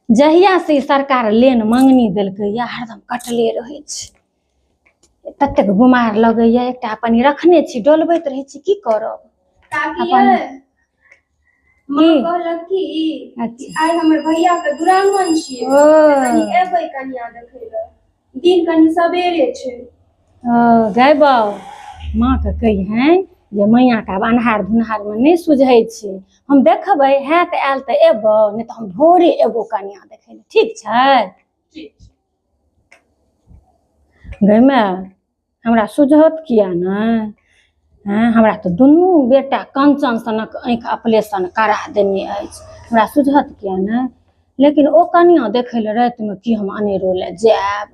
जहियासँ ई सरकार लेन मङ्गनी देलकैए हरदम कटले रहै छै ततेक गुमार लगैए एकटा अपन रखने छी डोलबैत रहै छी की करब काकी अपन यै माँ की कहलक की अच्छा आइ हमर भैया के दुरागमन छियै ओ कनि एबै कनिया देखै लए दिन कनि सबेरे छै ओ गै बाउ माँके कहिहेँ जे मैयाँके आब अन्हार धुन्हारमे नहि सुझै छै हम देखबै हैत आयल तऽ एबौ नहि तऽ हम भोरे एबौ कनिया देखै लए ठीक छै ठीक छै गै माय हमरा सुझत किया नहि हँ हमरा तऽ दुनू बेटा कंचन सनक आँखि ऑपरेशन करा देने अछि हमरा सुझत किया नहि लेकिन ओ कनिया देखै लए रातिमे की हम अनेरो लए जायब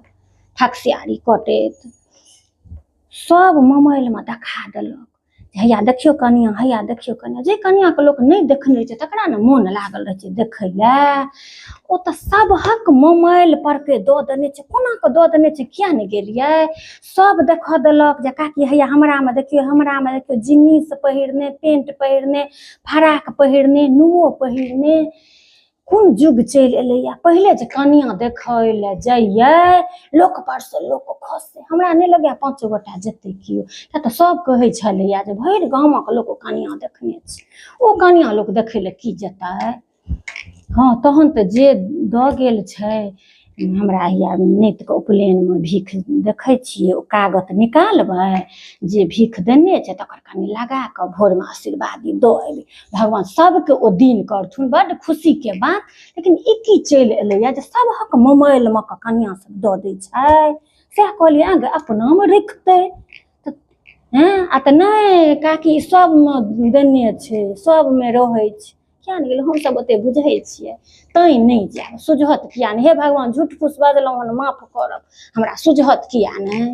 ठकसियारी कटैत सब मोबाइलमे देखा देलक हैया देखियौ कनिया हैया देखियौ कनिया जे कनियाके लोक नहि देखने रहै छै तकरा ने मोन लागल रहै छै देखै लए ओ तऽ सबहक मोबाइल पर के दऽ देने छै कोना कऽ दऽ देने छै किया नहि गेलियै सब देखऽ देलक जे काकी हैया हमरामे देखियौ हमरामे देखियौ जीन्स पहिरने पेंट पहिरने फराक पहिरने नुओ पहिरने कोन युग चलि एलैए पहिले जे कनिया देखै लए जइयै लोक पर से लोक खसै हमरा नहि लगैए पाँचो गोटा जेतै केओ किया तऽ सब कहै छलैए जे भरि गामक लोक ओ कनिया देखने छै ओ कनिया लोक देखै लए की जेतै हँ तहन तऽ जे दऽ गेल छै हमरा हैया नातिके उपनयनमे भीख देखै छियै ओ कागत निकालबै जे भीख देने छै तकर कनि लगा कऽ भोरमे आशीर्वादी दऽ एबै भगवान सबके ओ दिन करथुन बड्ड खुशीके बात लेकिन ई की चलि एलैए जे सबहक मोबाइलमे कऽ कनिआँ सब दऽ दै छै सएह कहलियै आँ गै अपनामे रखितै तऽ हँ आ तऽ नहि काकी सबमे देने छै सबमे रहै छै किया नहि गेलै हमसभ ओते बुझै छियै तैँ नहि जायब सुझत किया नहि हे भगवान झूठ फूस बजलहुँ हन माफ करब हमरा सुझत किया नहि।